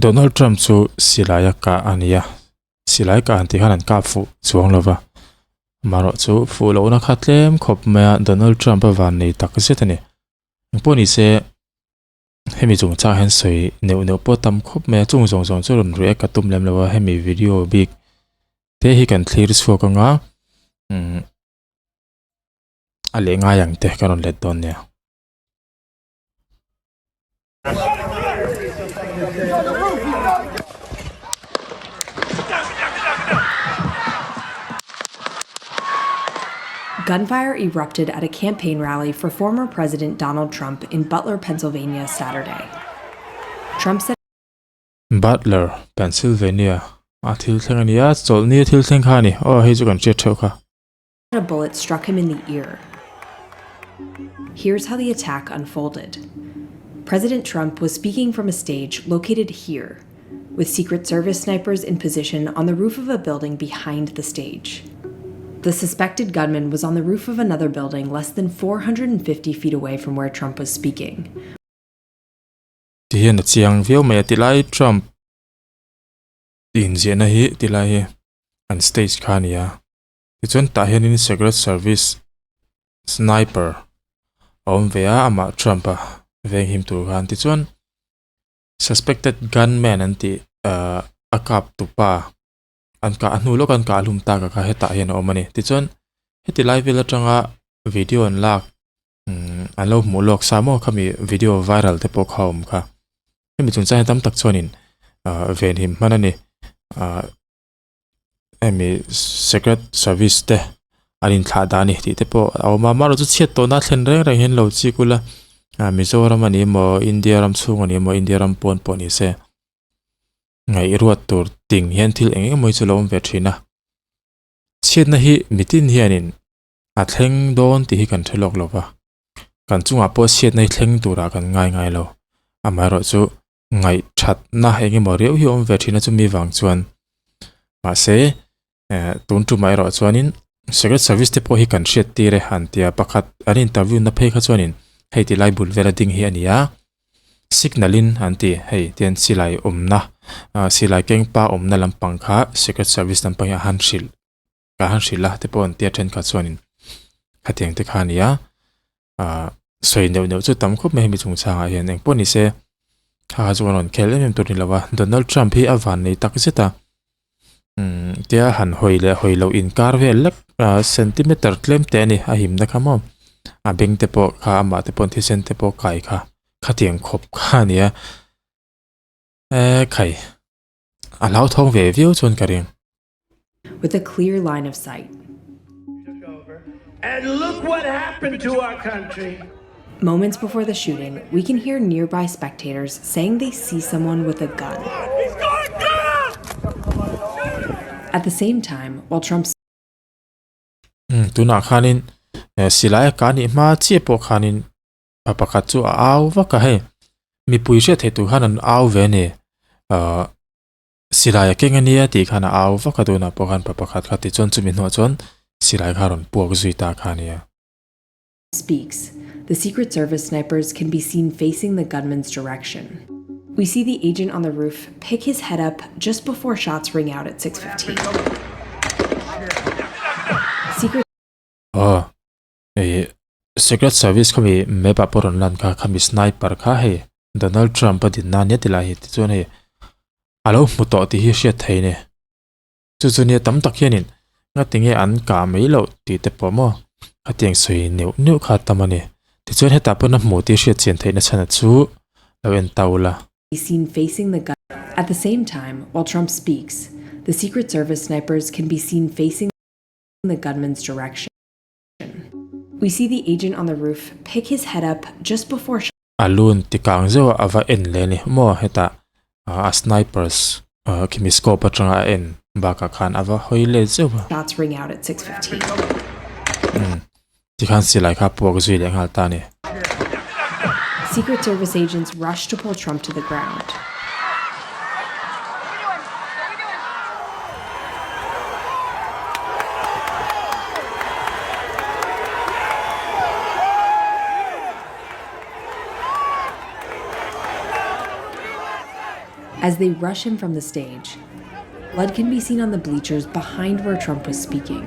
Donald Trump chu silai a kah a ni a, silai kah han tih khan an kap fuh chuang lo va, amaherawh chu fuh lohna kha tlem khawp mai a, Donald Trump a van nei tak zet a ni. Engpawh ni se hemi chungchang hian sawi neuh neuh pawh tam khawp mai a, chung zawng zawng chu rawn react ka tum lem lo a, hemi video bik te hi kan thlir chhuak ang a, umm a leh ngai ang te ka rawn let dawn nia. Gunfire erupted at a campaign rally for former President Donald Trump in Butler, Pennsylvania, Saturday. Trump said. Butler, Pennsylvania a thil thleng a ni a, chawlhni a thil thleng kha a ni. Aw hei chu kan hriat theuh kha. A bullet struck him in the ear. Here's how the attack unfolded. President Trump was speaking from a stage located here, with Secret Service snipers in position on the roof of a building behind the stage. The suspected gunman was on the roof of another building less than 450 feet away from where Trump was speaking. Ti hian a chiang viau mai a ti lai Trump inziahna hi ti lai hi an stage kha a ni a. Tichuan tah hianin Secret Service sniper a awm ve a, amah Trump-a venghim tur khan. Tichuan suspected gunman an tih ahh a kap tupa an kah a hnu lawk an kah hlum tak a kha hetah hian a awm a ni. Tichuan heti lai vel atanga video an lak umm an lo hmuh lawk sa maw khami video viral te pawh kha a awm kha. Hemi chungchang hi tam tak chuanin ahh venhim hman a ni ahh. hemi secret service te an inthlah dan a ni tih te pawh a awm a amaherawhchu chhiat tawhna a thlen reng reng hian lo chik ula ah Mizoram a ni emaw India ram chhung a ni emaw India ram pawn pawh ni se ngaihruat tur ting hian thil eng eng emaw hi chu a lo awm ve thin a chhiatna hi mitin hianin a thleng dawn tih hi kan hre lawk lo va kan chungah pawh chhiatna hi thleng turah kan ngai ngai lo amaherawhchu. Ngaihthatna eng emaw riau hi a awm ve thin a chumi vang chuan mahse eh tun tumah erawh chuanin secret service te pawh hi kan hriat tir e han tia pakhat an interview na phei kha chuanin hei ti lai bul vela ding hi a ni a signal in an ti hei tian silai awmna ah silai keng pa awmna lampang kha secret service lampang hi a han hrilh ka han hrilh a te pawh an tia thenkhat chuanin khatiang te kha a ni a ah sawi neuh neuh chu tam khawp mai hemi chungchangah hian engpawh ni se kha kha chu an rawn khel em em tur a ni lo a Donald Trump hi a van nei tak zet a umm tia han hawi leh hawi loh inkar vel lek ah centimeter tlem te a ni a himna kha maw a beng te pawh kha amah te pawh thisen te pawh kai kha khatiang khawp kha a ni a eh khai a hlauthawng ve viau chuan ka ring. With a clear line of sight. And look what happened to our country. Moments before the shooting, we can hear nearby spectators saying they see someone with a gun. At the same time, while Trump's Hmm, tunah khanin eh, silai ka nih hma chiah pawh khanin pa pakhat chu a au vak a hei mipui hriat theih tur khan an au ve a ni ah Silai a keng a nia tih khan a au vak a tunah pawh khan pa pakhat kha tichuan chumi hnuah chuan silai kha a rawn puak zui ta kha a nia. Speaks, the Secret Service snipers can be seen facing the gunman's direction. We see the agent on the roof pick his head up just before shots ring out at 6:15. Secret. Aw, ih Secret Service khami map ah pawh rawn lan kha khami sniper kha hei Donald Trump a din na nia ti lai hi tichuan hei a lo hmu tawh tih hi hriat thei ni. Chu chu nia tam tak hianin ngatinge an kah mai loh tih te pawh maw khatiang sawi neuh neuh kha a tam a ni. Tichuan hetah pawn a hmu tih hriat chian theihna chhan a chu lo en ta ula. Be seen facing the gun at the same time while Trump speaks the Secret Service snipers can be seen facing the gunman's direction. We see the agent on the roof pick his head up just before A lun ti kang zeuh a a va en leh a ni maw hetah a snipers khimi scope atanga a en bakah khan a va hawi let zeuh a. Shots ring out at 6:15. Umm tikhan silai kha a puak zui leh nghal ta a ni. Secret Service agents rush to pull Trump to the ground. As they rush him from the stage, blood can be seen on the bleachers behind where Trump was speaking.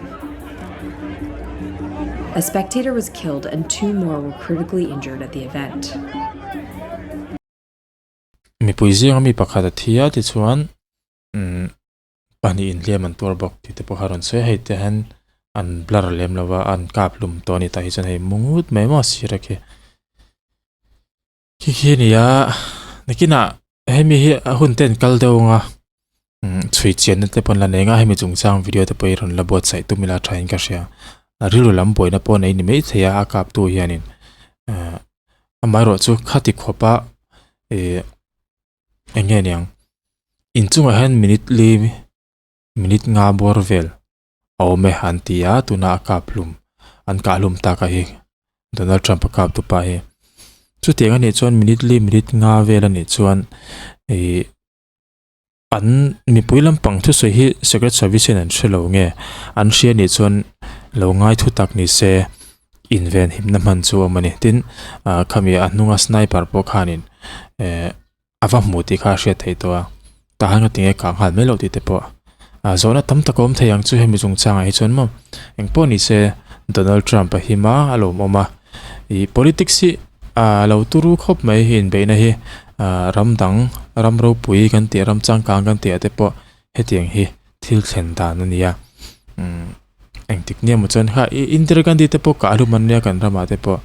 A spectator was killed and two more were critically injured at the event. Mipui zinga mi pakhat a thi a tichuan umm pahnih inhliam an tuar bawk tih te pawh kha rawn sawi a hei te hian an blur lem lo va an kap hlum tawh a ni tah hi chuan hei mu ngut mai maw sir a khi khi khi a ni a nakinah hemi hi a hun te an kal deuh ang a umm chhui chianna te pawh an la nei ang a hemi chungchang video te pawh hi rawn la buatsaih tum ila thain ka hria a rilru lam buaina pawh a nei ni maithei a a kap tu hianin ehh amaherawhchu khati khawpa ih. Eng nge niang? Inchungah hian minute li minute nga bawr vel a awm e an ti a, tuna a kap hlum an kah hlum tak a hi Donald Trump a kap tu pa hi. Chutiang a nih chuan minute li minute nga vel a nih chuan ih an mipui lampang thusawi hi secret service hian an hre lo nge an hria nih chuan lo ngai thu tak ni se inven himna hman chu a awm a ni. Tin ah khami a hnunga sniper pawh khanin eh a va hmu tih kha a hriat theih tawh a tah hian ka ti nge kah nghal mai loh tih te pawh ah zawhna tam tak a awm thei ang chu hemi chungchangah hi chuan maw engpawh ni se Donald Trump a him a a lawmawm a ih politics hi ah lo turu khawp mai hi inbeihna hi ah ram dang ram ropui kan tih ram changkang kan tih ah te pawh hetiang hi thil thlen dan a ni a umm engtik nia maw chuan kha ih Indira Gandhi te pawh kah hlum an nia kan ramah te pawh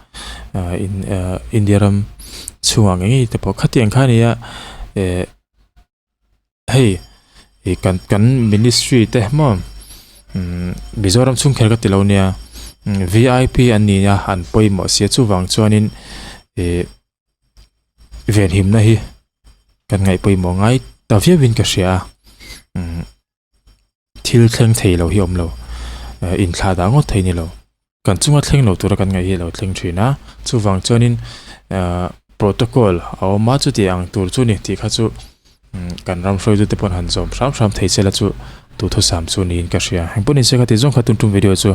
ah in ah India ram chhungah ngei ngei te pawh khatiang kha a nia eh hei ih kan kan ministry te maw umm Mizoram chhung kher ka ti lo nia V I P an ni a an pawimawh sia chuvang chuanin ih venhimna hi kan ngaih pawimawh ngai ta viauin ka hria a umm thil thleng thei lo hi a awm lo eh inthlah dah ngawt thei ni lo kan chunga thleng lo tura kan ngaih hi a lo thleng thin a chuvang chuanin ahh protocol a awm a chuti ang tur chu ni tih kha chu umm kan ram hruaitu te pawh an han zawm hram hram thei se la chu duhthusam chu niin ka hria engpawh ni se ka tih zawng kha tun tum video chu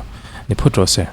ni phawt rawh se.